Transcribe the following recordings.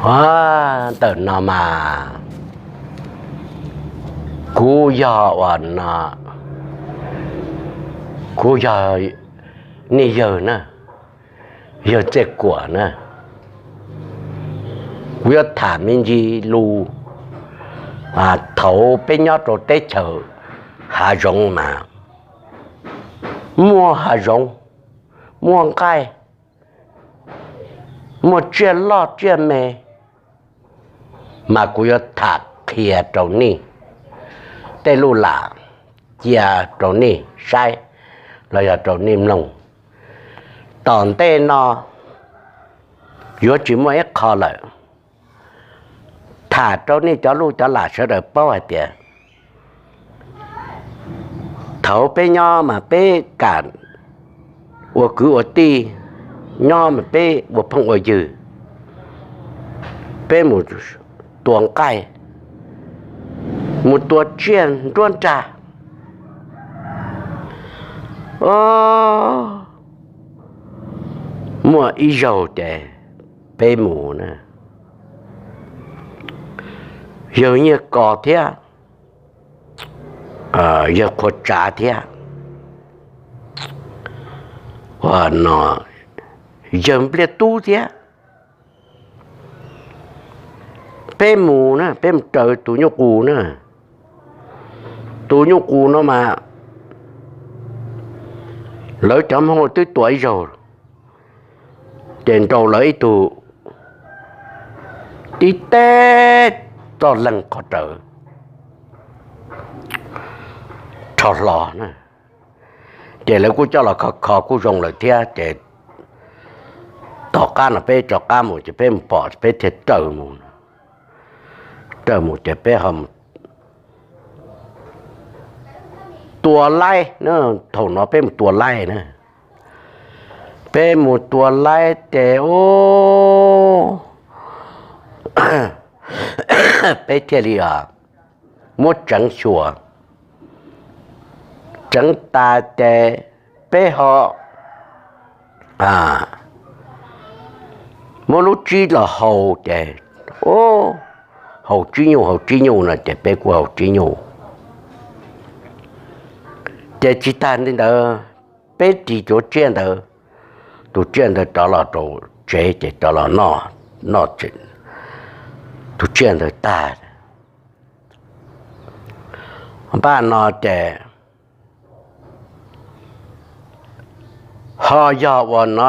Ua ntawm no mas kuv yog ua no, kuv yog nej yawg na, yawg Txij Kuam na. Kuv yuav tham me ntsis lus. Thaum peb nyob rau teb chaws hav zoov mas muaj hav zoov, muaj nqaij, muaj tsiaj loj tsiaj me, mas kuv yuav tham qhia rau nej tej lub lam cia rau nej saib los yog rau nej mloog. Tom ntej no yuav tsis muaj ib qho lawm, tham rau nej cov lub cov lam sawv daws paub hais tias thaum peb nyob mas peb kam ua kwv ua tij, nyob mas peb ua phooj ua ywg, peb mus tua nqaij, mus tua tsiaj nruab nrag. Muaj ib zaug ces peb mus na, yawg Nyiaj Kos thiab yawg Qhua Tsav thiab, ua no, yawg Npliaj Tub thiab, peb mus na, peb mus raws tus nyuj qus na. Tus nyuj qus no mas lawv cov Hmoob twb tua ib zaug, ces nrau lawv ib tug tib teb txoj leeg qhov rawv rho hlo na, ces lawv kuj coj los kho kho kuj zoo lawm thiab ces tom qab no peb rov qab mus ces peb mus pom peb thiaj raws mus, raws mus ces peb ho tua laib, thaum no peb mus tua laib na, peb mus tua laib ces ub, peb thiaj li muab tseev xyuas, tseev tas ces peb ho muab lub tsib los haus ces, haus tsib nyuj haus tsib nyuj no ces peb kuj haus tsib nyuj. Ces tsis tag li ntawd, peb ris cov tsiaj ntawd, tus tsiaj ntawd rov los rau tsev ces rov los noj, noj tus tsiaj ntawd tag, npaj no ces ho yog ua no,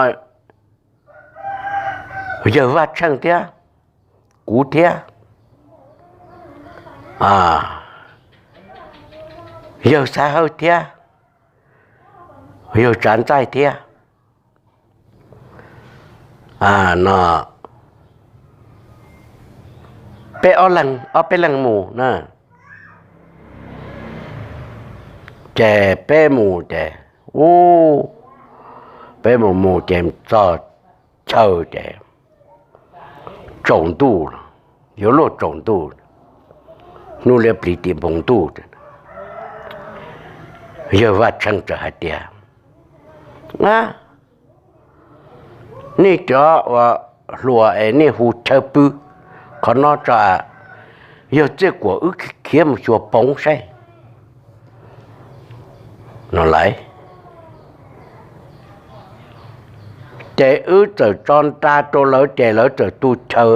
yawg Vaj Tsheej thiab kuv thiab, yawg Xav Hawj thiab, yawg Tsav Ntxaij thiab, no, peb ob leeg ob peb leeg mus na, ces peb mus ces, ub, peb mus mus ces txog chaw ces tsaus ntuj, yuav luag tsaus ntuj, hnub liab pliv tim npoo ntuj, yawg Vaj Tsheej txawm hais tias, nej cov ua hluas es nej hu chaw pw qhov no tso, yawg Txij Kuam wb khiav mus xyuas poov saib no lauj. Ces wb txawm tso nra rau lawv ces lawv txawm tu chaw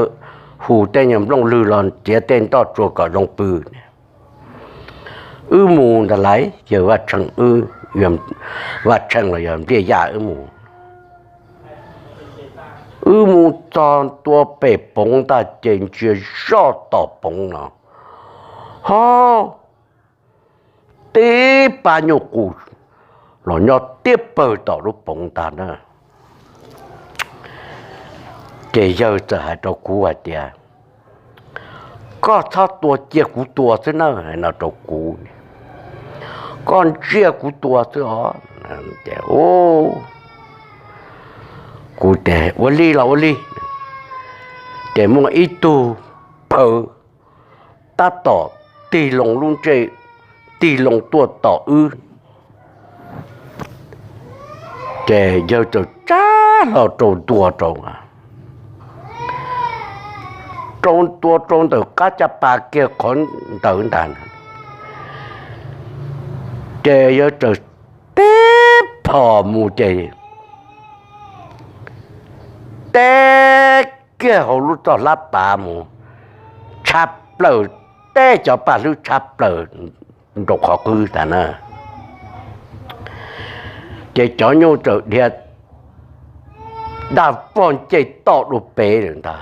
hu tej nyuag nplooj lwg los txiav tej ntoj tsua kom zoo pw. Wb mus ntag lauj, yawg Vaj Tsheej, Vaj Tsheej los yog Npliaj Yaj wb mus. Wb mus txog ntua pem poov ntag ces ntsia zoj tom poov no, ho tib pab nyuj qus los nyob tiab pawg tom lub poov ntag na. Ces yawg txawm hais rau kuv hais tias, koj txhob tua, cia kuv tua xwb na, no rau kuv, koj ntsia kuv tua xwb os. Kuv tias ua li los ua li. Ces muaj ib tug phaw tab tom tig loo lub ntsej, tig loo tuaj tom wb. Ces yawg txawm tsa hlo rau ntua rau, rau ntua rau ntawm qab caj pas kiag qhov ntawd ntag. Ces yawg txawm teb phom mus ces teb kiag hauv lub txoj hlab pas mus, tshab plaws, teb cov paj hlwb tshab plaws nraum qhov qwb ntag na. Ces cov nyuj txawm dhia daj vog nce toj dua pem lawm ntag.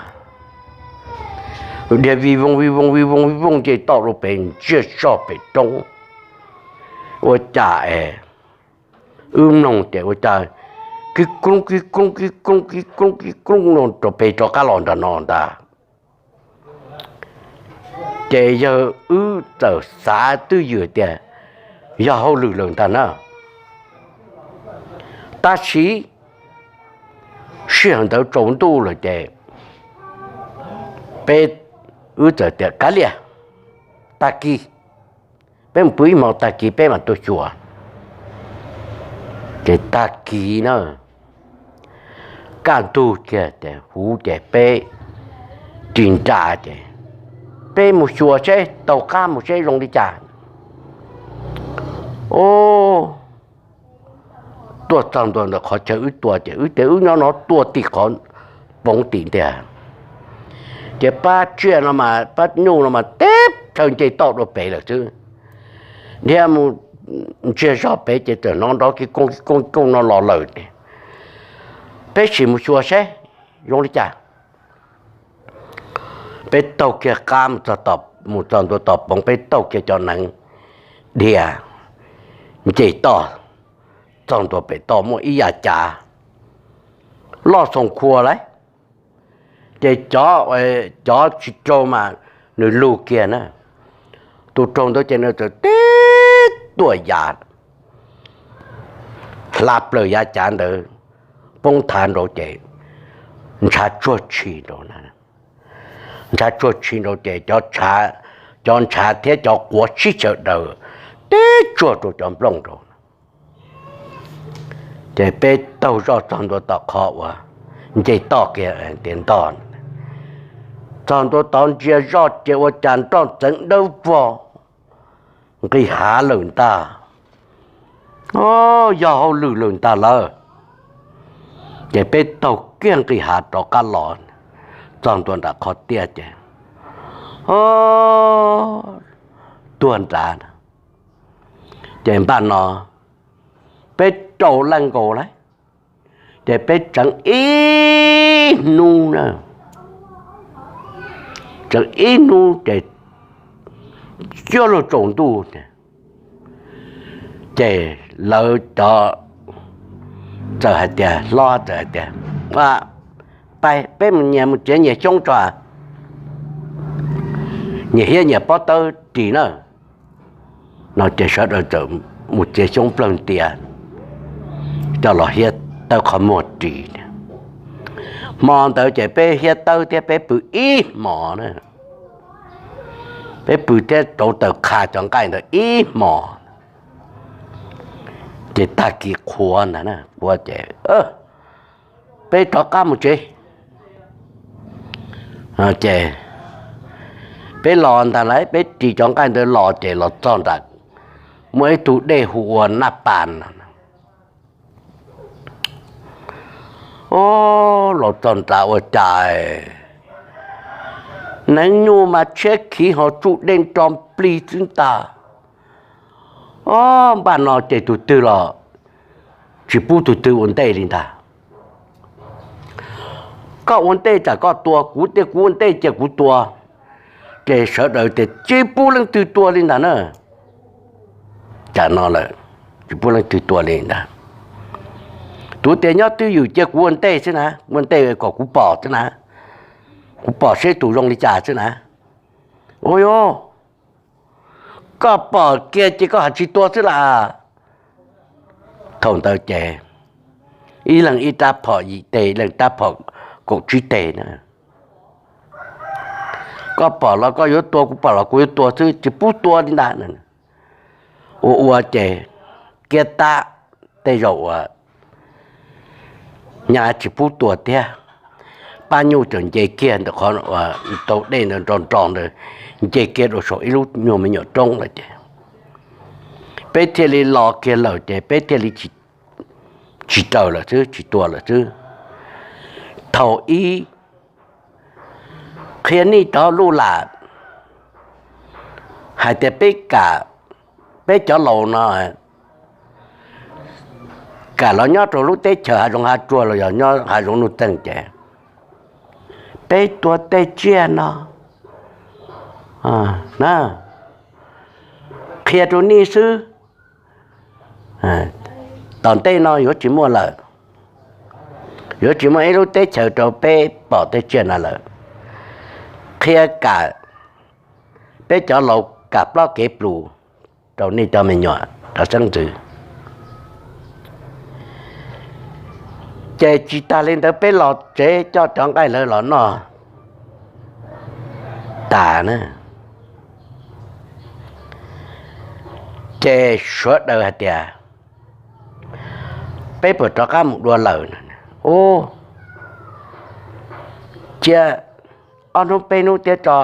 Dhia vij voog vij voog vij voog vij voog nce toj dua pem ntsiag zog pem roob. Ua cas es wb mloog ces ua cas kib koob kib koob kib koob kib koob kib koob no rau pem rov qab los nram no ntag. Ces yawg wb txawm xav twj ywm tias yog hauj lwm lawm ntag na. Tab sis sij hawm ntawd tsaus ntuj lawm ces peb, wb txawm tias kav liam, tag kis, peb mus pw ib hmo tag kis peb mam tuaj xyuas. Ces tag kis na, kaj ntug kiag ces huv ces peb ris nra ces peb mus xyuas seb taug qab mus seb zoo li cas. Tuaj txog ntua ntawm qhov chaw wb tua ces wb tias wb nyob no tua tim qhov poov tim ntiag. Ces pab tsiaj no mas pab nyuj no mas teb chaw nce toj dua pem lawm xwb. Dhia mus ntsiag zog pem ces txawm hnov nrov kib koob kib koob kib koob no los lawm. Peb sim mus xyuas seb zoo li cas. Peb taug kiag qab mus txog ntua tom poov, peb taug kiag cov hneev dhia nce toj txog ntua pem toj muaj ib yav cav loj xoom khua lawm. Ces cov, cov tsis raug mas nws lug kiag na. Tus raug ntawd ces nws txawm tib tuaj ya hla plaws yav cav ntawd poob thav nraud ces ntshav tsuag tshis nraud, ntshav tsuag tshis nraud ces cov ntshav thiab cov quav sib sawv daws tib tsuag rau cov nplooj nraud. Ces peb taug zoj txog ntua tom qhov uas nce toj kiag tias ntog, txog ntua tod ntsia zoj ces ua cas nroj ntxeev dawb vog nqis hav lawm ntag. Yog hauj lwm lawm ntag lawm. Ces peb taug kiag nqis hav rov qab los txog ntua nram qhov tiaj ces tuag nrad. Ces npaj no peb rau leej nkaus lawm, ces peb tseev ib hnub na, tseev ib hnub ces cuaj luag tsaus ntuj ces lawv cov txawm hais tias, hlob txawm hais tias, pais peb mus nyias mus txiav nyias xyoob tso, nyias hiab nyias pob tawb ris na. No ces sawv daws txawm mus txiav xyoob plawg ntias coj los hiab tawb qhov muag ris. Hmo ntawd ces peb hiab tawb thiab peb pw ib hmos na, peb pw thiab rauv taws qha cov nqaij ntawd ib hmos. Ces tag kis qhuav ntag, qhuav ces peb rov qab mus tsev. Ces peb los ntag lauj, peb ris cov nqaij ntawd los ces los txog nram muaj ib tug dej hu ua Naj Pas no. Los txog nrad ua cas hneev nyuj mas tshiab khiv ho tsuj dej nro nplig xwb ntag. Npaj no ces tus twg los tsis pub tus twg ua ntej li ntag. Koj ua ntej tsam koj tua, kuv tias kuv ua ntej cia kuv tua. Ces sawv daws tias tsis pub leej twg tua li ntag na. Tsam no lawm, tsis pub leej twg tua li ntag. Tus tias nyob twj ywm cia kuv ua ntej xwb na, ua ntej kom kuv pom xwb na, kuv pom seb tus zoo li cas xwb na. Ua, koj pom kiag ces koj hais tsis tua xwb las. Thaum ntawd ces ib leeg ib rab phom yim teg, ib leeg rab phom kaum tsib teg na. Koj pom los koj yuav tua, kuv pom los kuv yuav tua xwb, tsis pub tua li ntag. Ua ua ces kiab tab tej zaum uas nyaj tsis pub tua thiab. pab nyuj txawm nce kiag ntawm qhov uas tau dej ntawd nro nro ntawd, nce kiag rau saum ib lub nyuag me nyuam roob lawm ces peb thiaj li los kiag lawm ces peb thiaj li tsis raws lawm xwb, tsis tua lawm xwb. Thaum ib qhia nej cov luj lam hais tias peb kam, peb cov laus no kam los nyob rau lub teb chaws hav zoov hav tsuag los yog nyob hav zoov nuj txeeg ces peb tua tej tsiaj no na, qhia rau nej xwb. Tom ntej no yuav tsis muaj lawm, yuav tsis muaj ib lub teb chaws rau peb pom tej tsiaj no lawm. Qhia kam, peb cov laus kam plob kev plus rau nej cov me nyuam, rau xeeb ntxwv. Ces tsis tas li ntawd peb los tsev coj cov nqaij lawv los noj tas na. Ces sawv daws hais tias, peb puas rov qab mus dua lawm? Ub, cia ob hnub peb hnub thiab tso,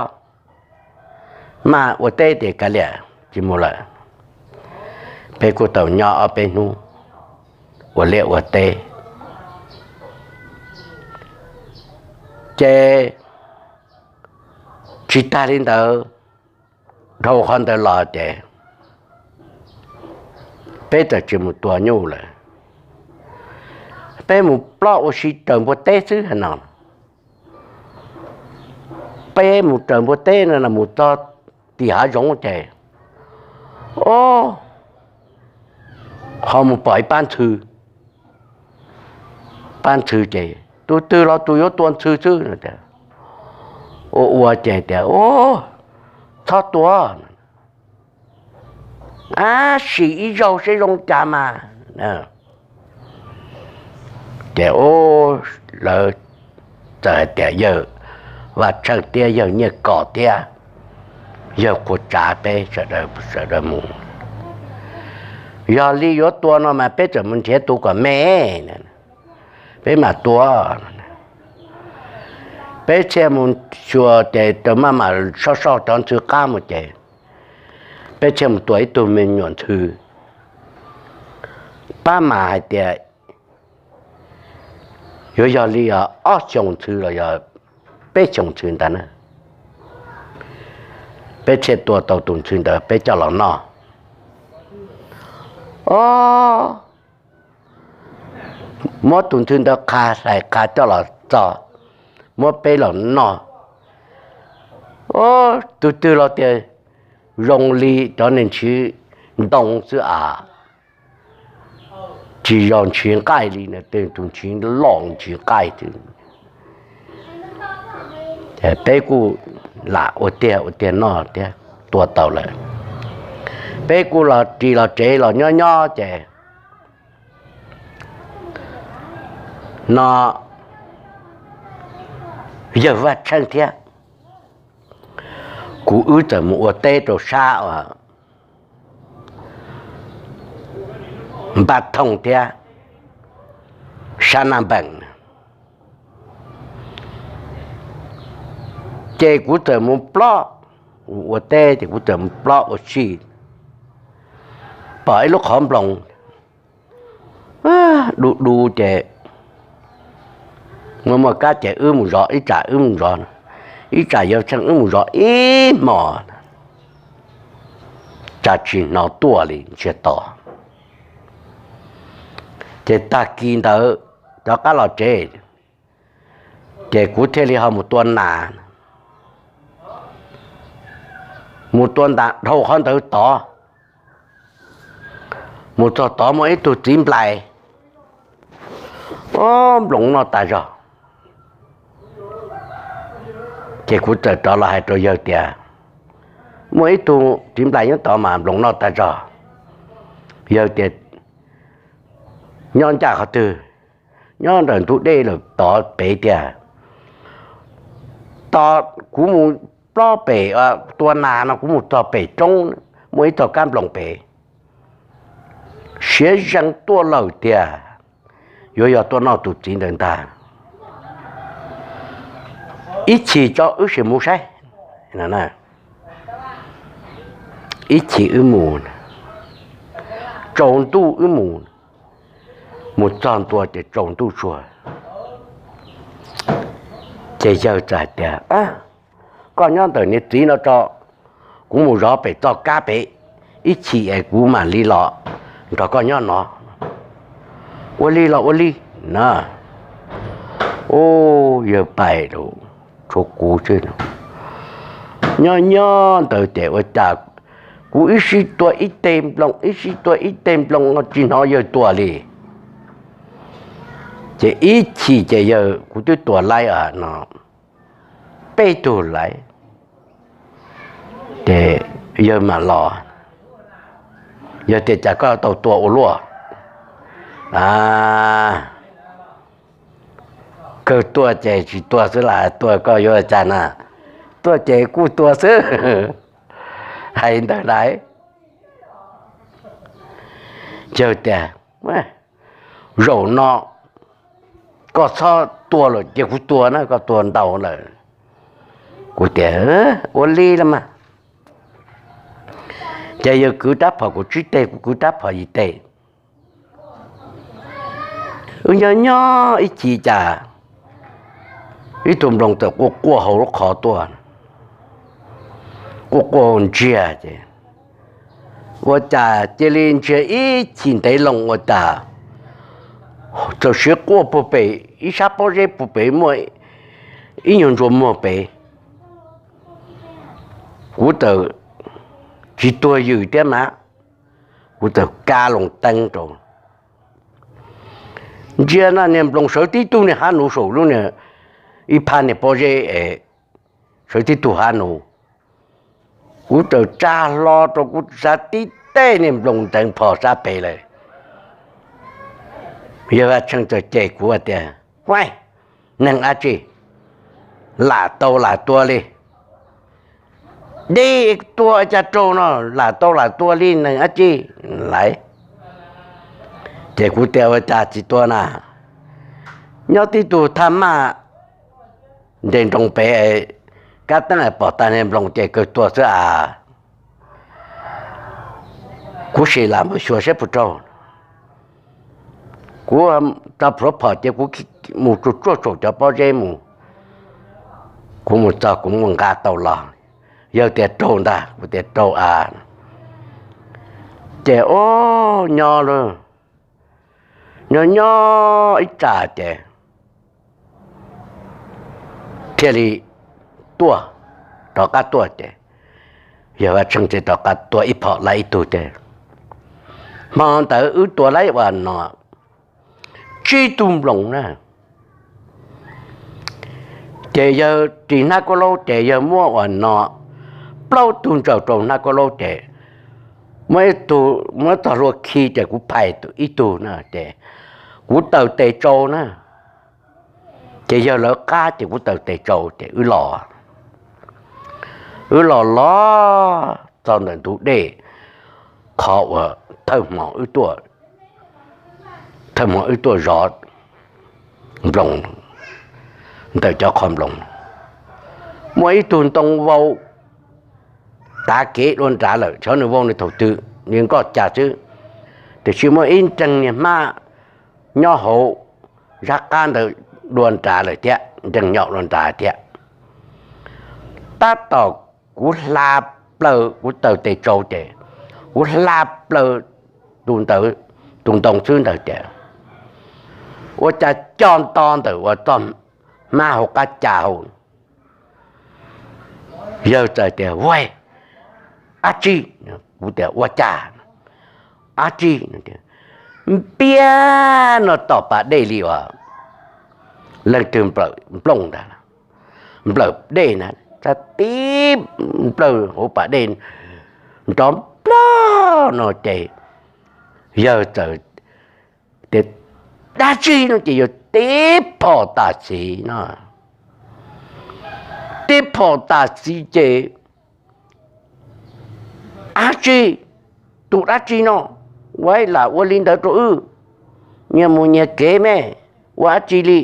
mas ua teb ces kav liam tsis mus lawm. Peb kuj tau nyob ob peb hnub ua liaj ua teb. Ces tsis tas li ntawd, dhau qhov ntawd los ces peb txawm tsis mus tua nyuj lawm, peb mus plob ua si raws npua teb xwb no. Peb mus raws npua teb no mus txog tim hav zoov ces, o, ho mus pom ib pab ntxhw, pab ntxhw ces tus twg los tus yuav tua ntxhw xwb. Ua ua ces tias, txhob tua, ab sim ib zaug seb zoo cas mas. Ces lawv txawm hais tias yawg Vaj Tsheej thiab yawg Nyiaj Kom thiab yawg Qhua Tsav peb sawv daws mus. Yog li yuav tua no mas peb txawm mus nrhiav tus kom me, peb mam tua. Peb thiaj mus xyuas ces tau maj mam soj soj cov ntxhw qab mus ces peb thiaj mus tua ib tug me nyuam ntxhw. Pab mam hais tias yuav yog li ob xyoos ntxhw los yog peb xyoos ntxhw ntag na. Peb thiaj tua tau tus ntxhw ntawd peb coj los noj. O, muab tus ntxhw ntawd qha hlais qha coj los txo, muab peb los noj. O, tus twg los tias zoo li cov niag ntshiv ntoo xwb as, tsis yog ntshiv nqaij li, tus ntshiv loj ntshiv nqaij xwb. Peb kuj lam ua tiag ua tiag noj thiab tua tau lawm. Peb kuj los ris los tsev los nyob nyob ces no yawg Vaj Tsheej thiab kuv wb txawm mus ua teb rau sab uas Npaj Thooj thiab sab Naj Npeem. Ces kuv txawm mus plob, ua teb ces kuv txawm mus plob ua si, pom ib lub qhov nploos du du ces muaj muaj kab ces wb mus zov, ib tsam wb mus zov, ib tsam yawg Tsheej wb mus zov ib hmos, tsam tsis hnov tuaj li ntsiag to. Ces tag kis ntawd rov qab los tsev, ces kuv thiaj li ho mus tua nas. Mus tua nas dhau qhov ntawd tod, mus txog tod muaj ib tug txiv nplais, o, nploos noj tas zog. Ces kuv txawm rov los hais rau yawg tias, muaj ib tug txiv nplais nyob tod mas nploos noj tas zog. Yawg tias, nyob ncaj qhov twg? Nyob ntawm ntug dej lawm tod pem tiag. Tod kuv mus plob pem, tua nas no kuv mus txog pem roob, muaj ib tog kab nploos pem, siav zees tuaj lawm tiag, yuav yog tuaj noj tus txiv ntawd ntag. Ib chim tso wb sim mus saib. Ib chim wb mus, tsaus ntuj wb mus, mus txog ntua ces tsaus ntuj tsuag. Ces yawg txawm hais tias, koj nyob ntawm niag txiv no tso, kuv mus zov pem txoj kab pem, ib chim es kuv mam li los nrog koj nyob no. Ua li los ua li na. Ub, yawg pais lawm, tshuav kuv xwb. Nyob nyob ntawd ces ua cas kuv ib sij tua ib teg nploos, ib sij tua ib teg nploos no tsis hnov yawg tuaj li. Ces ib chim ces yawg, kuv twb tua laib no, peb tug laib, ces yawg mam los. Yawg tias, cas koj tau tua ua luaj? A, kawg tuaj ces tsis tua xwb las, tua koj yuav cas na, tuaj ces kuj tua xwb. Hais ntawd lauj, yawg tias, zaum no koj txhob tua lawm ces kuv tua na, koj tua ntau lawm. Kuv tias, ua li los mas. Ces yawg kwv rab phom kaum tsib teg, kuv kwv rab phom yim teg. Wb nyob nyob ib chim cas ib tug nploos txawm quaj quaj hauv lub qhov tuaj, quaj quaj ntsiag ces ua cas cia li ntsiag ib chim ntev loo ua cas txawm siv quaj puag pem ib sab pob zeb puag pem muaj ib nyuag ntsuas muag pem. Kuv txawm tsis tuag ywm thiab mas, kuv txawm kab loo teeb rau ntsia na niag nploos sawv tib tug niag hab nuv saum lub niag ib phab niag pob zeb es sawv tib tug hab nuv. Kuv txawm tsa hlo rau kuv xav tib teg niag nploos nteev phom sab pem lawm. Yawg Vaj Tsheej txawm cem kuv tias, huaj, neeg dab tsi lam tau lam tua li, dib tua cas raug no, lam tau lam tua li neeg dab tsi lauj? Ces kuv tias ua cas tsis tua na, nyob tib tug thaj maj nres nroos pem, kab teeb pom tag niag nploos ces kawg tua xwb as. Kuv sim lam mus xyuas saib puas raug. Kuv tso plhuav phom ces kuv mus tsuag tsuag saum cov pob zeb mus. Kuv mus txog kuv mus nqa tau los, yawg tias raug ntag, kuv tias raug as. Ces o, nyob lawm, nyob nyob ib tsam ces thiaj li tuaj, rov qab tuaj ces yawg Vaj Tsheej thiaj rov qab tua ib phom laib ib tug ces hmo ntawd wb tua laib uas no tsib tug nploos na. Ces yawg ris hnab kaub laub ces yawg muab uas no plaub tug ntsaws rau hnab kaub laub ces muab ib tug, muab txog hlua khi ces kuv phais ib tug na ces kuv taws tes tsau na. Ces yawg lawv qab ces kuv taws tes tsau ces wb los, wb los los txog ntawm ntug dej, qhov uas thawj hmo wb tuaj, thawj hmo wb tuaj zov nploos ntawm cov qhov nploos, muaj ib tug ntoo vau tav kev dua nrad lawm, xyov nws vau nws thaum twg, nws nkoj cas xwb, tiam sis muaj ib nreeg niag hmab nyob hauv zaj qab ntawd dua nrad lawm thiab, nreeg nyo dua nrad thiab. Tab tom kuv hla plaws, kuv taws tes tsau ces kuv hla plaws tus ntoo xwb ntawd ces ua cas co nto ntawm uas txoj hmab hauv qab cas hauv. Yawg txawm tias, ua, dab tsi? Kuv tias, ua cas? Dab tsi? Npiab no tom pas dej li uas leej twg nplawm nplooj ntag, nplawm dej na, txog tib nplawm hauv pas dej nrov nplog no ces yawg txawm tias, dab tsi no ces yawg tib phom tam xiv no, tib phom tam xiv ces, dab tsi, tus dab tsi no, ua lam ua li ntawd rau wb, nyias mus nyias kev me, ua dab tsi li,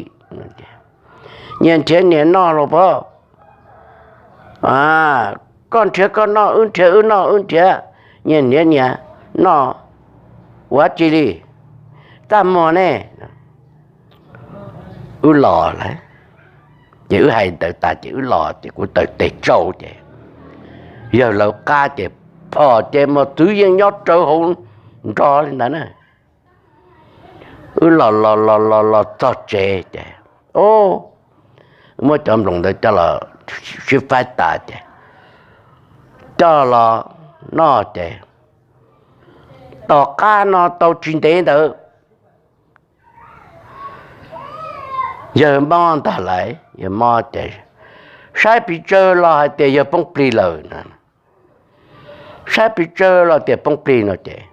nyias nrhiav nyias noj los pov, Koj nrhiav koj noj, wb nrhiav wb noj, wb nrhiav nyias nrhiav nyias noj, ua tsi li, txaj muag ne. Wb los lawm, ces wb hais ntawd tas ces wb los ces kuv taws tes tsau ces yawg lawv qab ces phom ces mos txwv yeej nyob rawv hauv nrog li ntawd na. Wb los los los los los txog tsev ces, o, muab cov nploos ntawd coj los sib faib tas ces coj los noj ces tom qab no tau tsis ntev ntawd yawg mob ntag lais, yawg mob ces saib pes tsawg los hais tias yawg poob plig lawm no, saib pes tsawg los tias poob plig no ces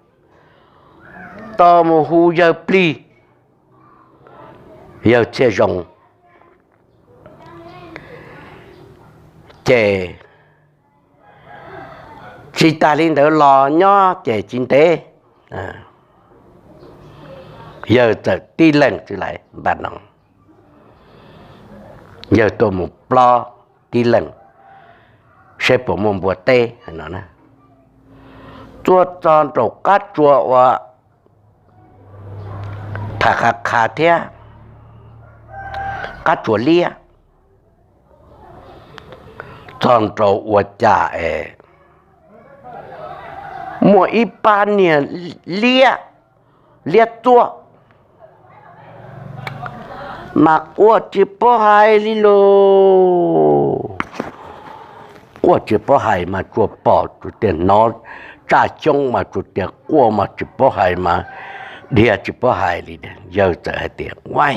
tau mus hu yawg plig, yawg Txhiaj Zoo. Ces tsis tas li ntawd los nyob ces tsis ntev yawg txawm tib leeg xwb lais npaj no, yawg tuaj mus plob tib leeg seb puas muaj npua teb no. Tuaj txog nraum qab tsua ua Pham Qha Qha thiab qab tsua liab, txog nraum ua cas es muaj ib pab niag liab, liab txuab mas quaj tsis paub hais li lus. Quaj tsis paub hais mas tsuas pom tsuas tias hnov tsaj xyoob mas tsuas tias quaj mas tsis paub hais mas dhia tsis paub hais li. Yawg txawm hais tias, Ua,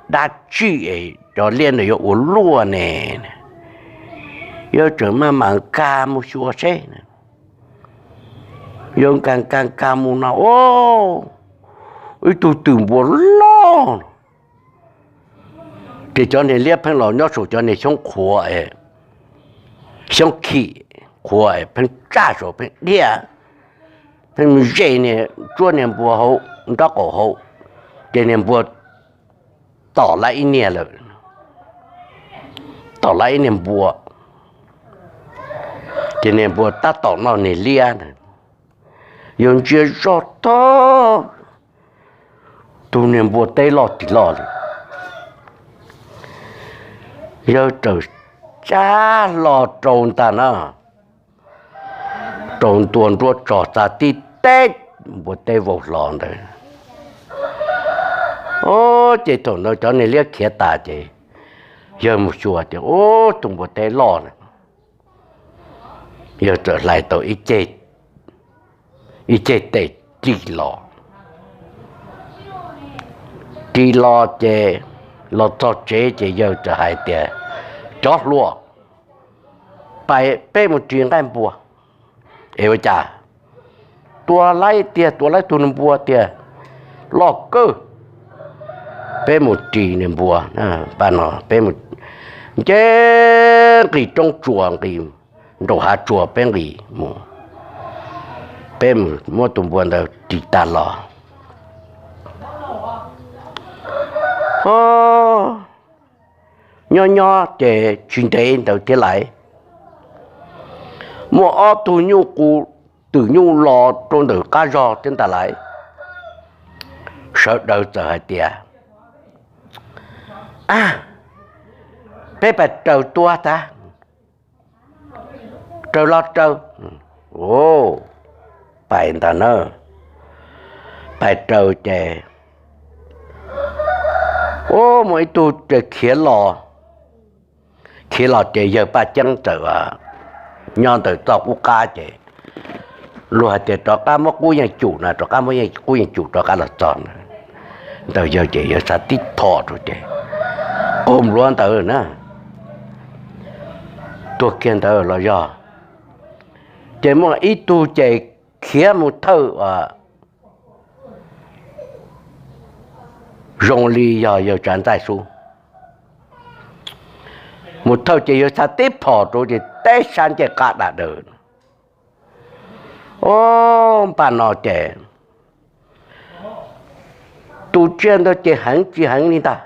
dab tsi es cov liab no yuav ua luaj ne? Yawg txawm maj mam nkag mus xyuas seb. Yawg nkag nkag nkag mus no, o, ib tug twm npua loj. Ces cov niag liab pheej los nyob saum cov niag xyoob qhuav, xyoob khim qhuav pheej tsaj saum pheej dhia, pheej ze niag tsuab niag npua hauv nraub qaum hauv, ces niag npua tom lawv ib niag lawm, tom lawv ib niag npua, ces niag npua tab tom noj niag liab ntawd. Yawg ntsia zoj tag, tus niag npua teb loj tsis loj li. Yawg txawm cab hlo rau ntag na, rau ntua nruab tso txav tib teb, npua teb vau hlo ntawd. O, ces thaum ntawd cov niag liab khiav tas ces yawg mus xyuas ces, o, tus npua teb loj na. Yawg txawm hlais tau ib ceg tes ris los. Ris los ces los txog tsev ces yawg txawm hais tias, Cov hluas, peb mus ris nqaij npua es ua cas tua laib tiag, tua laib tug npua tiag, loj kawg. Peb mus ris npua, peb mus nce nqis roob tsua nqis nraum hav tsua peb nqis mus, peb mus muab tus npua ntawd ris tag los. O, nyob nyob ces tsis ntev ntawd thiab lais, muaj ob tug nyuj qus twm nyuj los rau ntawm qab zog thiab ntag lais. Sawv daws txawm hais tias, A, peb pais raws tua tag, raws los raws. Pais ntag na, pais raws ces, o, muaj ib tug ces khiav los, khiav los ces yawg Paj Ceeb txawm nyob ntawm txoj qub qab ces luag hais tias, Rov qab muab qub yeej cum no, rov qab muab qub yeej cum rov qab los txog na. Ntawm yawg ces yawg xa tib thom rau ces qaug npluav ntawd na, tuag kiag ntawd los yog. Ces muaj ib tug ces khiav mus thawj, zoo li yog yawg Tsav Ntxaij Xub, mus thawj ces yawg xa tib phom rau ces teb sab ncej qab dam daws. O, npaj no ces tus tsiaj ntawd ces heev tsis heev li ntag,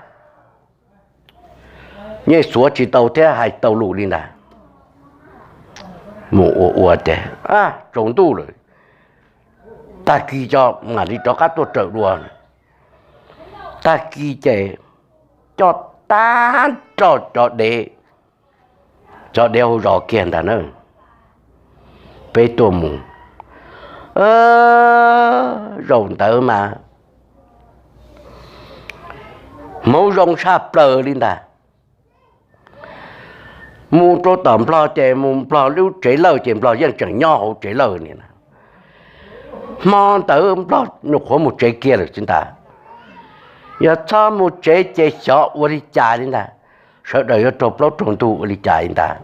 yeej xuav tsis tau thiab hais tau lus li ntag. mus ua ua ces tsaus ntuj lawm, tag kis tso mam li rov qab tuaj raws dua. Tag kis ces coj tag nrho cov dev, cov dev hauv zos kiag ntag na, peb tuaj mus. Zaum ntawd mas hmoov zoo tshaj plaws li ntag. Mus rau tom Nplog ces mus Nplog lub tsev lawj ces Nplog yeej tseem nyob hauv tsev lawj ni. Hmo ntawd Nplog nyuam qhuav mus tsev kiag lawm xwb ntag. Yog txhob mus tsev ces xyov ua li cas li ntag, sawv daws yuav raug plaub raug ntug ua li cas li ntag.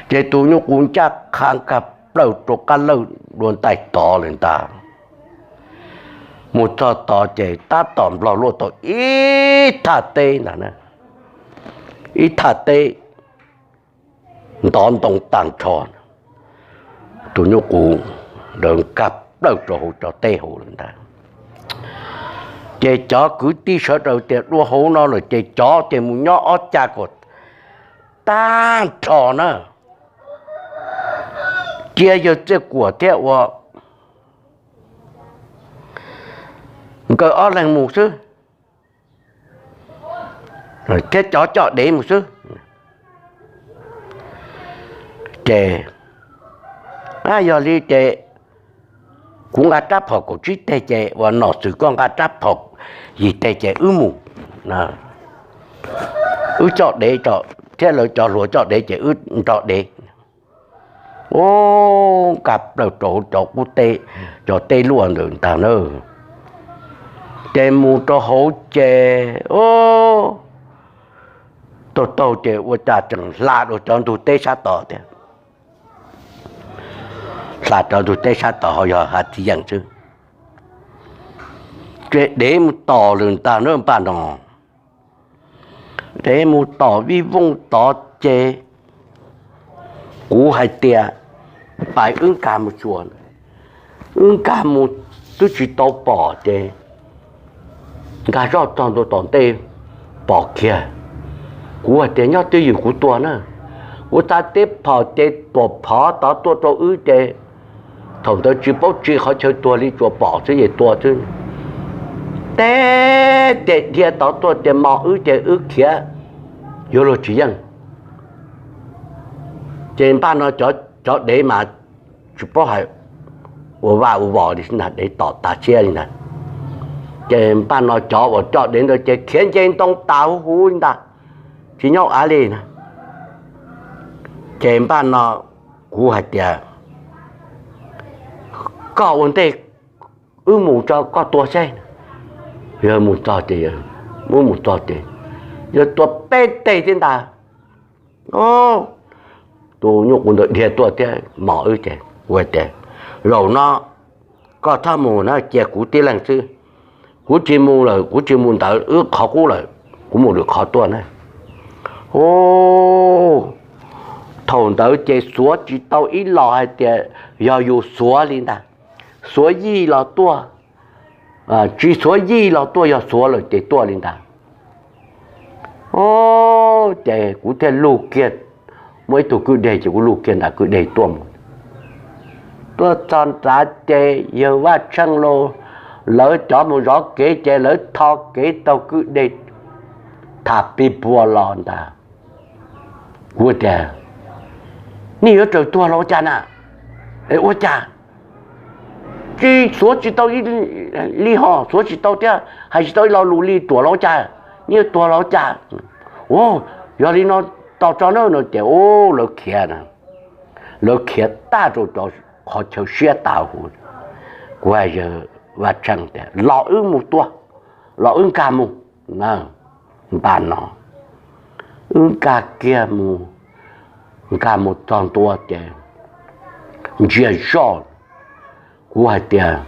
Ces tus nyuj qus ncaj qha nkag plaws rau qab lawj dua ntais tod lawm ntag. Mus txog tod ces tab tom Nplog luaj tau ib thaj teb ntag, ib thaj teb ntov ntoo tag nrho. Tus nyuj qus nkag plaws rau hauv cov teb hauv lawm ntag. Ces cov kwv tij sawv daws tias dua hauv no lawm ces cov ces mus nyob ob cag kom tag nrho na, cia yawg Txiaj Kuam thiab ua nkawd ob leeg mus xwb, thiab cov coj dev mus xwb. Ces yog li ces kuv nqa rab phom kaum tsib teg ces uas Nom Xwm koj nqa rab phom yim teg ces wb mus, wb coj dev, thiab lawv cov hluas coj dev ces wb nrog dev. Ub, nkag plaws rau hauv cov qub teb, cov teb luaj ntawd ntag na. Ces mus rau hauv ces taug taug ces ua cas tseem hla rau cov ntug teb sab tod thiab. Hla cov ntug teb sab tod ho yog hav txiv yeem xwb. Ces dev mus tom lawm ntag na npaj no. Dev mus tom vij vooj tod ces kuv hais tias pais wb nkag mus xyuas. Wb nkag mus twb tsis tau pom ces nkag zoj txog ntua tom ntej pom kiag. Kuv hais tias nyob twj ywm kuv tua na. Kuv txav teb phom ces tuam phov tod tuaj rau wb ces thaum ntawd tsis paub tsis qhov chaw tuag li, tsuas pom xwb ces tua xwb. Teb ces dhia tod tuaj ces mos wb ces wb khiav yuav luag tsis yeej. Ces npaj no cov dev mas tsis paub hais ua vaj ua vos li ntag, dev tom tas siab li ntag. Ces npaj no cov uas coj dev ntawd ces khiav nce ntoo tas huv huv li ntag, tsis nyob av li na. Ces npaj no kuv hais tias koj ua ntej, wb mus tso koj tua seb. Yog mus txog ces, wb mus txog ces yog tua peb teg thiab ntag. Tus nyuj qus ntawd dhia tuaj thiab mos wb ces ua tias zaum no koj txhob mus na, cia kuv tib leeg xwb. Kuv tsis mus lawm, kuv tsis mus ntawd wb qhov qub lawm, kuv mus lwm qhov tuaj na. Ub, thaum ntawd ces xuav tsis tau ib los hais tias yog yus xuav li ntag, xuav yij los tuaj, tsis xuav yij los tuaj, yog xuav lawm ces tuaj li ntag. Ub, ces kuv thiaj lug kiag, muaj ib tug kwj deg ces kuv lug kiag nram kwj deg tuaj mus. Tuaj txog nrad ces yawg Vaj Tsheej los lawv cov mus zov kev ces lawv tho kev taug kwj deg tham pig puag los ntag. Kuv tias, nej yuav raws tuag los ua cas na? Es ua cas tsis xuav tsis tau li ho, xuav tsis tau thiab hais tsis tau ib lo lus li, ruam los ua cas, nej yuav tuag los ua cas? Ua, yog li no tos tso na no ces ub, lawv khiav, lawv khiav tag rau cov qhov chaw siab tas huv. Kuv hais yawg Vaj Tsheej tias los wb mus tua, los wb nkag mus. Npaj no wb nkag kiag mus, nkag mus txog ntua ces ntsia zoj, kuv hais tias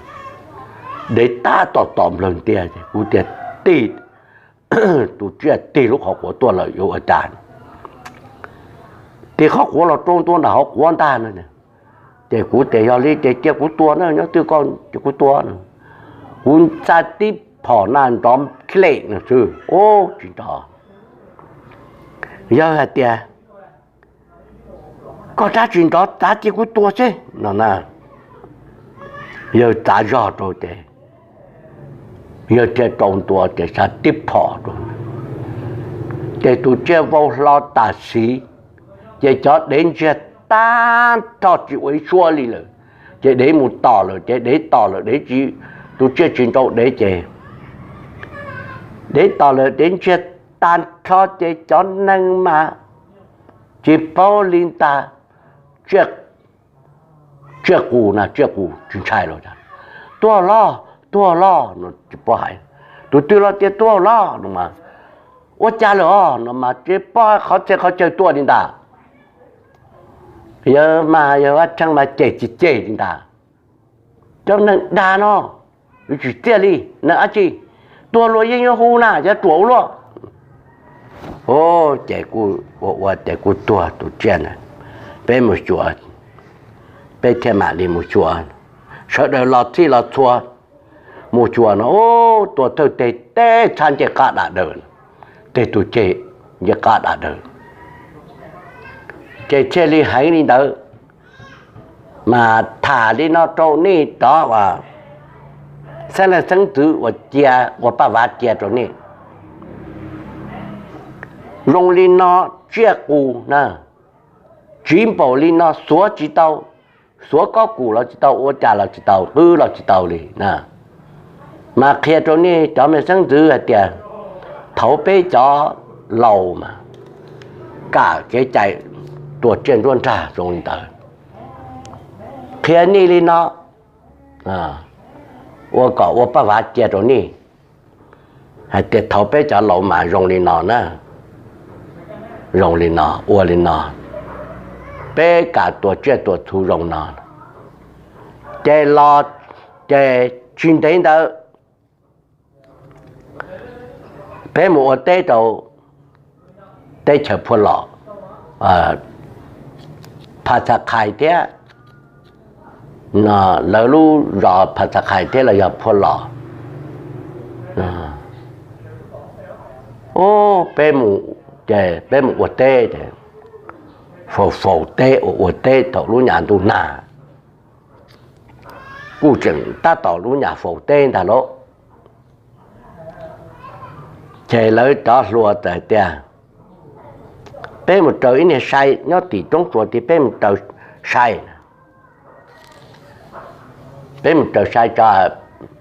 dev tab tom tom nplawg ntiag, kuv tias tig tus tsiaj tig lub qhov quav tuaj lawm yuav ua cas, tig qhov quav los rau ntua nram hauv quav ntag no. Ces kuv tias yog li ces cia kuv tua na, nyob twj koj ces kuv tua. Kuv txav tib phom na nrov khlem no xwb, ub tsis nrov. Yawg hais tias Koj rab tsis nrov txav cia kuv tua seb no na. Yawg txav zog rau ces yawg thiaj rau ntua ces xa tib phom rau. Ces tus tsiaj vau hlo tam sim, ces cov dev ntsiag tag nrho tsis ua ib suab li lawm. Ces dev mus tom lawm ces dev tom lawm dev tsis, tus tsiaj tsis nrau dev ces dev tom lawm dev ntsiag tag nrho ces cov neeg mas tsis paub li ntag. Tsiaj qus na, tsiaj qus tsis ntshai los, tuag los, tuag los no tsis paub hais, tus twg los tias tuag los no mas, ua cas lawm os no mas tsis paub qhov txhia qhov chaw tuaj li ntag. Yawg mas yawg Vaj Tsheej mas cem tsis cem li ntag. Cov neeg dag no, yuav tsis txiaj li, neeg dab tsi, tuag luag yeej yuav hu na, yuav ruam ua luaj. Ces ua ua ces kuj tuag tus tsiaj na, peb mus xyuas, peb thiaj mam li mus xyuas. Sawv daws los txhij los txhua mus xyuas no, ua tua thawj teg teb txhab ncej qab dam daws, teg tus ceg ncej qab dam daws. Ces thiaj li heev li ntawd. Mas tham li no rau nej cov uas xeeb leej xeeb ntxwv uas cia, ua paj vav cia rau nej. Zoo li no, tsiaj qus na, tsiv npaum li no xuav tsis tau, xuav kob kum los tsis tau, ua cas los tsis tau, qwb los tsis tau li na. Mas qhia rau nej cov me xeeb ntxwv hais tias thaum peb cov laus mas kam kev cai tua tsiaj nruab nrag zoo li ntawd. Qhia nej li no, ua kom ua paj vav cia rau nej hais tias thaum peb cov laus mas zoo li no na, zoo li no, ua li no, peb kam tua tsiaj tua txhu zoo no. Ces los, ces tsis ntev ntawd peb mus ua teb rau teb chaws Phua Los, Pha Xa Khais thiab, lawv lub zos Pha Xa Khais thiab los yog Phua Los. Peb mus, ces peb mus ua teb, faus faus teb ua ua teb thaum lub nyam ntuj nag, kuj tseem tab tom lub nyam faus teb ntag lauj. Ces lawv cov hluas txawm tias, peb mus raws ib niag sai nyob tim roob tsuas tid, peb mus raws sai, peb mus raws sai tso,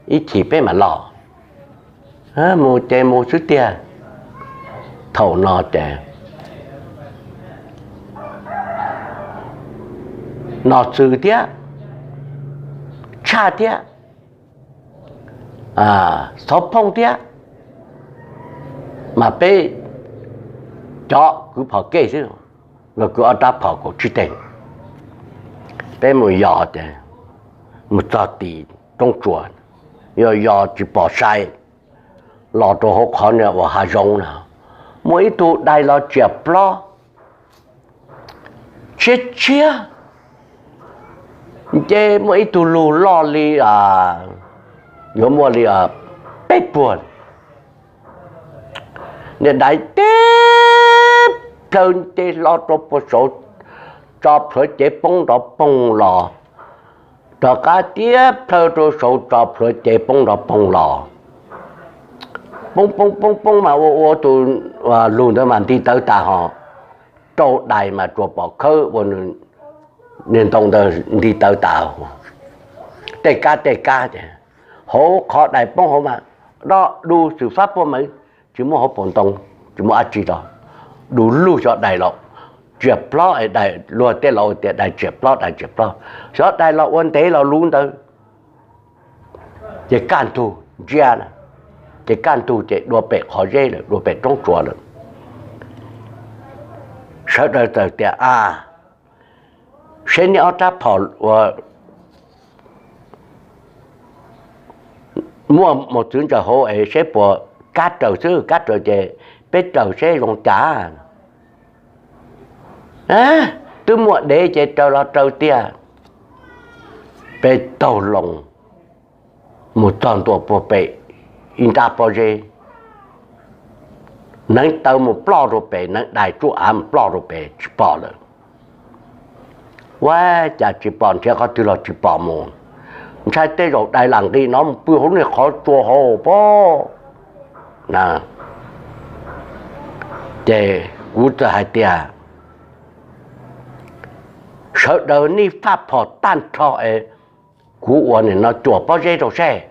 ib chim peb mam los. Mus ces mus xwb tiag. Thaum no ces Nom Xwm thiab, Tshaj thiab, Xov Phooj thiab, mas peb cov kwv phom kej xwb, los kwv ob rab phom kaum tsib teg. Peb mus yos ces mus txog tim roob tsuas, yog yos tsis pom sai, los rau hauv qhov niag uas hav zoov na, muaj ib tug dais los tsiam plob tshiab tshiab, nce muaj ib tug lug loj li, yuav muaj li peb puag. Niag dais tib plhaw nce hlo rau puag saud, tso plhuav cev poob nrov poog los, rov qab tib plhaw rau saud tso plhuav cev poob nrov poog los. Poob poob poob poob mas ua ua tus lug ntawd mas nti tawv tas ho, rau dais mas tsuas pom khawb ua niag ntoo ntawd nti tawv tas, tej kab tej kab ces hauv qhov dais poob hauv mas do du xwm fab puag mas tsis muaj hauv paus ntoo, tsis muaj dab tsi los, du lug xyov dais los tsiam plob es dais luag tej los tias dais tsiam plob, dais tsiam plob, xyov dais los ua ntev los luv ntawd. Ces kaj ntug ntsia na, ces kaj ntug ces dua pem qhov zeb lawm, dua pem roob tsuas lawm. Sawv daws txawm tias a, seb niaj ob rab phom uas muaj mos txwv ntsaws hauv es seb puas kab raws xwb, kab raws ces peb raws seb zoo cas. Twb muaj dev ces raws los raws tiag. Peb taug loo mus txog ntua puag pem ib nrab pob zeb, neev taw mus ploj rau pem, neev dais tsuj av mus ploj rau pem tsis pom lawm. Ua cas tsis pom, nrhiav qhov twg los tsis pom mus, ntshai tej zaum dais lam nqis no mus pw hauv niag qhov tsua hauv pob. Ces kuv txawm hais tias, sawv daws nej faj phom tag nrho es kuv ua nim no cuam pob zeb rau seb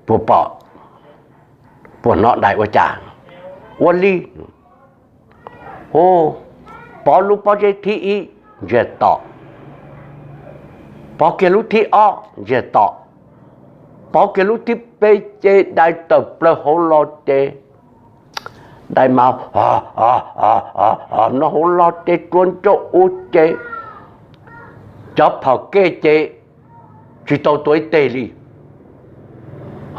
puas pom, puas hnov dais ua cas. Ua li, pov lub pob zeb thib ib, ntsiag to. Pov kiag lub thib ob, ntsiag to. Pov kiag lub thib peb ces dais tawm plaws hauv los ces dais mas no hauv los ces tsua ncauj ua ces cov phom kej ces tsis tau tua ib teg li,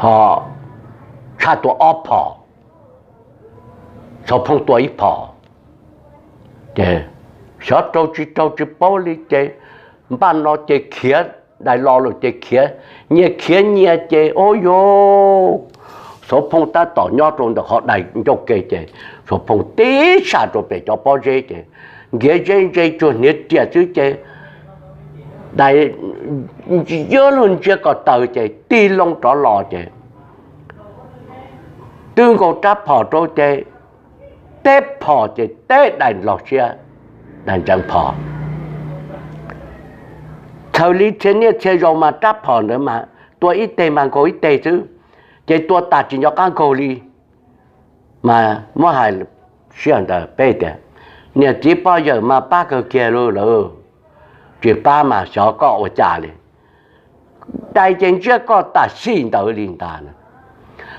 ho tshaj tua ob phom, Xov Phooj tua ib phom. Ces xyov raug tsis raug tsis paub li ces npaj no ces khiav, dais los lawm ces khiav, nyias khiav nyias ces ua yuv, Xov Phooj tab tom nyob rau ntawm qhov dais ncauj ke ces Xov Phooj tib sab rau pem cov pob zeb ces nkiav zeb ntse tsuag hniav riam xwb ces dais yuav luag ntsia kom taws ces tig loo rov los ces twb nkaus rab phom rau ces teb phom ces teb dais los siab, dais ntseev phom. Txhawm li txhia niaj txhia zaus mas rab phom ntawd mas tua ib teg mas nkaus ib teg xwb, ces tua tas tsis nco qab nkaus li. Mas muab hais sij hawm ntawd peb tias, niam txiv pog yawm mas pab kawg kiag lawm, tsis pab mas xyov koj ua cas li. Dais ces ntsiab koj tam sim ntawd li ntag.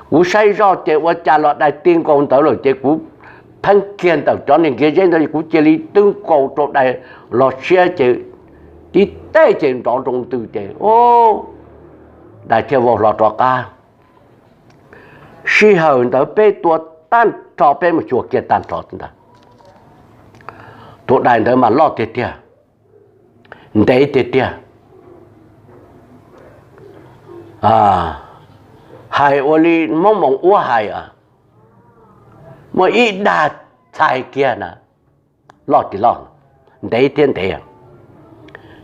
Kuv saib zoj ces ua cas los dais ti nkaus ntawd lawm ces kuv pheej kiag ntawm cov niag nkiav zeb ntawd kuv cia li twb nkaus rau dais los siab ces tib teg ces nrov nroo ntws ces dais thiaj vau hlo rov qab. Sij hawm ntawd peb tua tag nrho peb mus xyuas kiag tag nrho ntag. Tus dais ntawd mas loj tiag tiag, ntev tiag tiag. Hais ua li Hmoob Moos Uab hais, muaj ib dag txhais kiag na, loj tsis loj, ntev thiab ntev.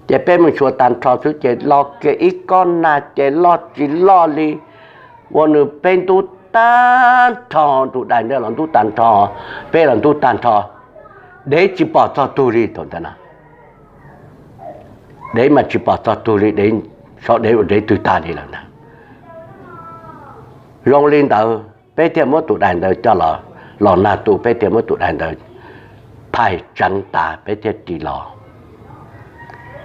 Ces peb mus xyuas tag nrho xwb ces los kiag ib kob nag ces loj tsis loj li, ua nws peb ntub tag nrho, tus dais ntawd los ntub tag nrho, peb los ntub tag nrho, dev tsis pom txog tug li thaum ntawd na. Dev mas tsis pom txog tug li, dev sov dev ua dev twg tag li lawm na. Zoo li ntawd peb thiaj muab tus dais ntawd coj los nag tu, peb thiaj muab tus dais ntawd phais tseev tas peb thiaj ris los.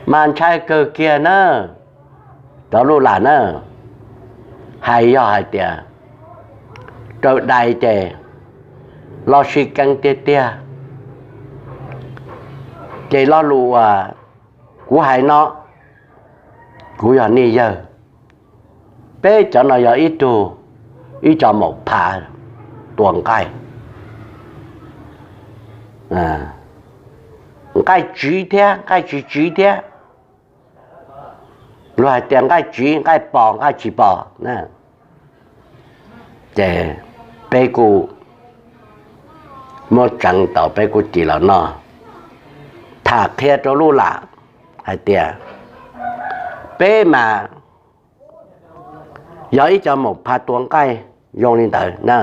Mas ntshai kawg kiag na, cov lub lam na, hais yog hais tias raws dais ces loj sib keeb tiag tiag. Ces lo lus uas kuv hais no, kuv yog nej yawg, peb cov no yog ib tug, ib co maum phav tua nqaij, nqaij tsiv thiab nqaij tsis tsiv thiab. Luag hais tias nqaij tsiv nqaij pos nqaij tsis pos. Ces peb kuj muab tseev tau, peb kuj ris los noj, tham qhia rau lub lam hais tias peb mas yog ib co maum phav tua nqaij zoo li ntawd na.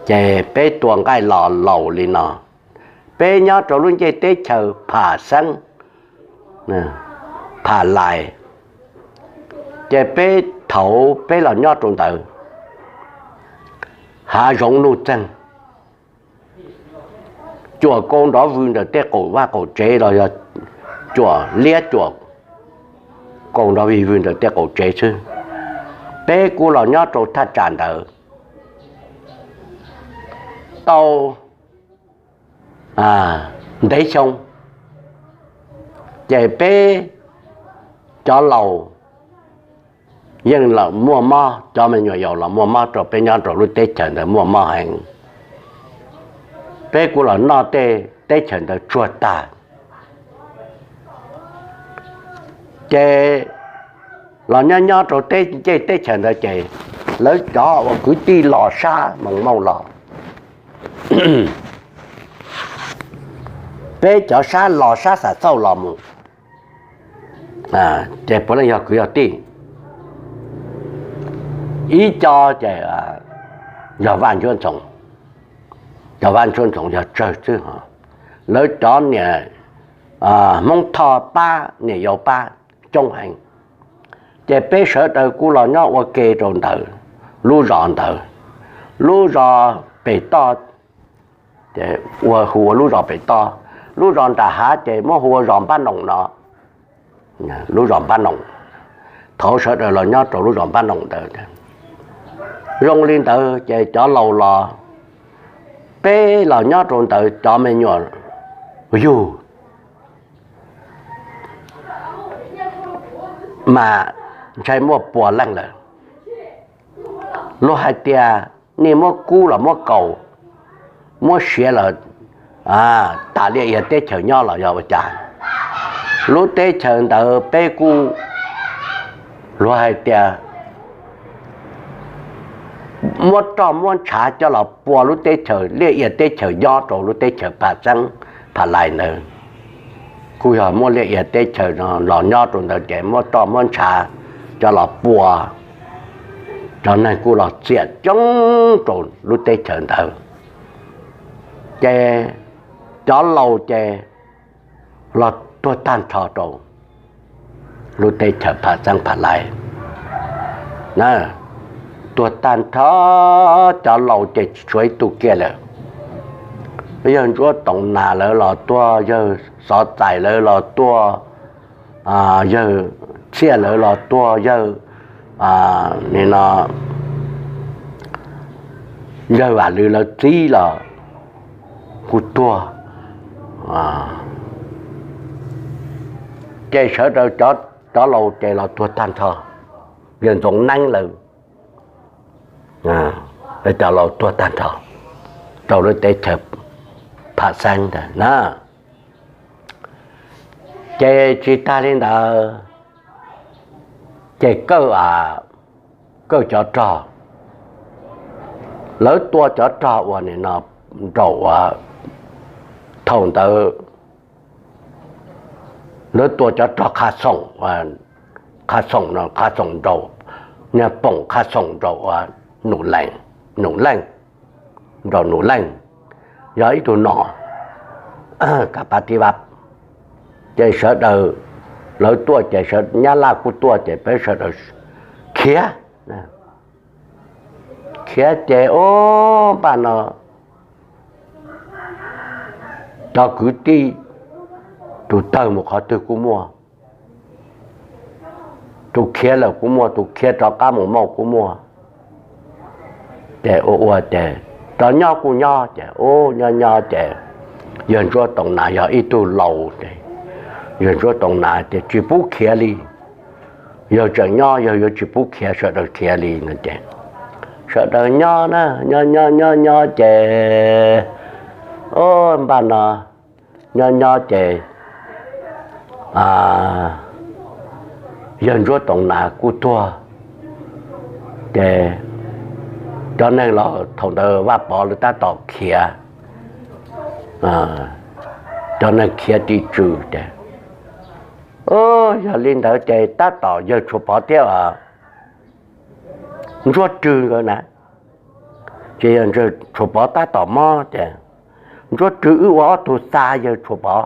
Ces peb tua nqaij los laus li no, peb nyob rau lub ncej teb chaws Pham Xeeb, Pham Lais, ces peb thaum peb los nyob rau ntawd, hav zoov nuj txeeg, cuam kaus nrov vwg ntawm tej qaum vaj qaum tsev los yog cuam liab cuam kaus nrov vwg ntawm tej qaum tsev xwb. Peb kuj los nyob rau thaj tsam ntawd tau ntev xyoo, ces peb cov laus yeej los muaj mob, cov me nyuam yaus los muaj mob rau peb nyob rau lub teb chaws ntawd muaj mob heev. Peb kuj los noj tej teb chaws ntawd tsuag tag. Ces los nyob nyob rau tej ncej teb chaws ntawd ces lawv cov uas kwv tij los sab Moos Mauj los peb cov sab los sab Xam Xauj los mus, ces puav leej yog kwv yog tij. Ib co ces yog Vaj Ntsuab Ntxoov, cov Vaj Ntsuab Ntxoov yog tsawg xwb, lawv cov niam Hmoob Thoj pab niam yau pab coob heev. Ces peb sawv daws kuj los nyob ua ke rau ntawd, lub zos ntawd, lub zos pem toj, ua hu ua lub zos pem toj. Lub zos nram hav ces muab hu ua zos Npab Noos no, lub zos Npab Noos. Thaum sawv daws los nyob rau lub zos Npab Noos ntawd, zoo li ntawd ces cov laus los, peb los nyob rau ntawd cov me nyuam yug mas ntshai muaj pua leej lawm. Luag hais tias nej muab kub los muab kaus, muab siav los tas liaj ia teb chaws nyob los yog ua cas? Lub teb chaws ntawd peb kuj, luag hais tias muab roj muab ntshav coj los pua lub teb chaws, liaj ia teb chaws nyob rau lub teb chaws Pham Xeeb Pham Lais ntawd. Kuj yog muab liaj ia teb chaws no los nyob rau ntawd ces muab roj muab ntshav coj los pua, cov neeg kuj los txiam coob rau lub teb chaws ntawd. Ces cov laus ces los tuag tag nrho rau lub teb chaws Pham Xeeb Pham Lais. Tuag tag nrho, cov laus ces tsis tshuav ib tug kiag lawm. Yawg Ntsuab Toom Nas lawv los tuag, yawg Xov Txais lawv los tuag, yawg Txhiaj lawv los tuag, yawg, yawg Vam Lwm lawv txiv los kuj tuag. Ces sawv daws cov laus ces los tuag tag nrho. Yawg Ntxoov Neeb lawv cov laus tuag tag nrho rau lub teb chaws Pham Xeeb ntawd na. Ces tsis tag li ntawd, ces Kawj, Kawj cov rog, lawv tua cov rog uas nim no nraum uas thaum ntawd lawv tua cov rog Qha Xoom, Qha Xoom no, Qha Xoom nraum, niag poom Qha Xoom nraum uas Num Leej, Num Leej, nraum Num Leej, yog ib tug nom, Kav Pav Tiv Vaj. Ces sawv daws, lawv tuaj ces Nyab Laj kuj tuaj ces peb sawv daws khiav, khiav ces ub npaj no cov kwv tij, tus tawg mus qhov twg kuj muaj, tus khiav lawm kuj muaj, tus khiav rov qab mus mauj kuj muaj. Ces ua ua ces rov nyob kuj nyob ces ub nyob nyob ces yawg Ntsuab Toom Nas yog ib tug laus ces yawg Ntsuab Toom Nas ces tsis pub khiav li. Yawg tseem nyob yawg yuav tsis pub khiav sawv daws khiav li no ces sawv daws nyob na, nyob nyob nyob nyob ces ub npaj no nyob nyob ces yawg Ntsuab Toom Nas kuj tuag. Ces cov neeg los thaum ntawd Vaj Pov lawv tab tom khiav, cov neeg khiav ris tsw ces, yog li ntawd ces tab tom yawg Tshuas Pov thiab Ntsuab Rwg nkawd na, ces yawg Tshuas Pov tab tom mob ces Ntsuab Rwg wb ua ob tug xa yawg Tshuas Pov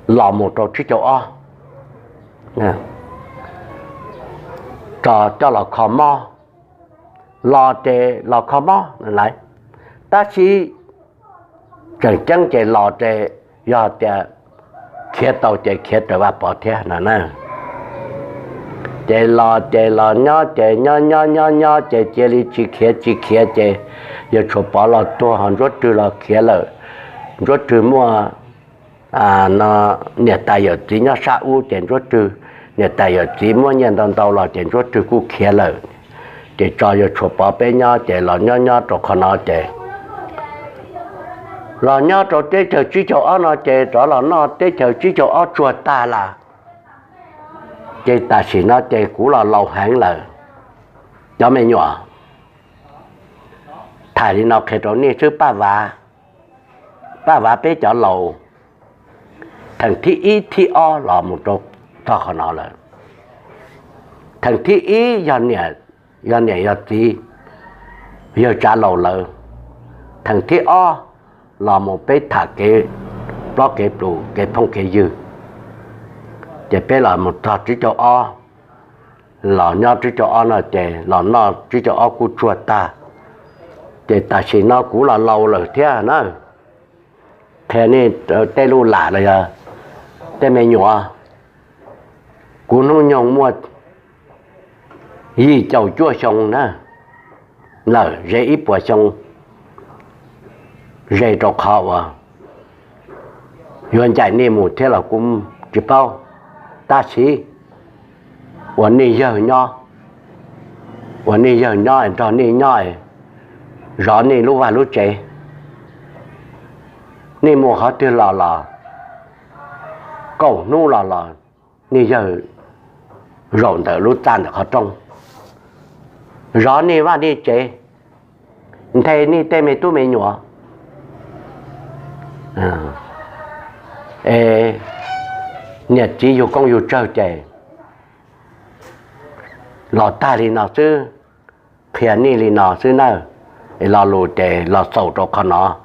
los mus rau tsib caug ob, rau coj los kho mob, los ces los kho mob lawm. Tab sis tseem ceeb ces los ces yog tias khiav tau ces khiav raws Vaj Pov thiab no na. Ces los ces los nyob ces nyob nyob nyob nyob ces cia li tsis khiav tsis khiav ces yawg Tshuas Pov los tuag ho Ntsuab Rwg los khiav lawm. Ntsuab Rwg muaj no niam tais yawm txiv nyob sab ub ces Ntsuab Rwg niam tais yawm txiv muab nyiaj ntau ntau los ces Ntsuab Rwg kuj khiav lawm. Ces tso yawg Tshuas Pov peb nyob ces los nyob nyob rau qhov no ces los nyob rau teb chaws tsib caug ob no ces rov los noj teb chaws tsib caug ob tsuag tag las. Ces tam sim no ces kuv los laus heev lawm, cov me nyuam, tham li no qhia rau nej xwb Paj Vav. Paj Vav peb cov laus, theem thib ib thib ob los mus rau txog qhov no lawm. Theem thib ib yog niam yog txiv, yawg Tsav Laus lawm. Theem thib ob los mus peb tham kev plob kev plus kev phooj kev ywg, ces peb los mus txog tsib caug ob, los nyob tsib caug ob no ces los noj tsib caug ob kuj tsuag tag. Ces tam sim no kuv los laus lawm thiab na, qhia nej tej lub lam los yog tej me nyuam, kuv hnub nyoog muaj yim caum cuaj xyoo na, lawm ze ib puas xyoo, ze rau qhov uas yuav ncaim nej mus thiab los kuv tsis paub, tab sis ua nej yawg nyob, ua nej yawg nyob nrog nej nyob, zov nej lub vaj lub tsev, nej mus qhov twg los los, kaum hnub los los, nej yawg zaum ntawm lub txaj ntawm qhov rooj, zov nej vaj nej tsev, nthe nej tej me tub me nyuam. Es niam txiv yug koob yug tsawg ces los tag li no xwb, qhia nej li no xwb na. Es lo lus ces los xaus rau qhov no.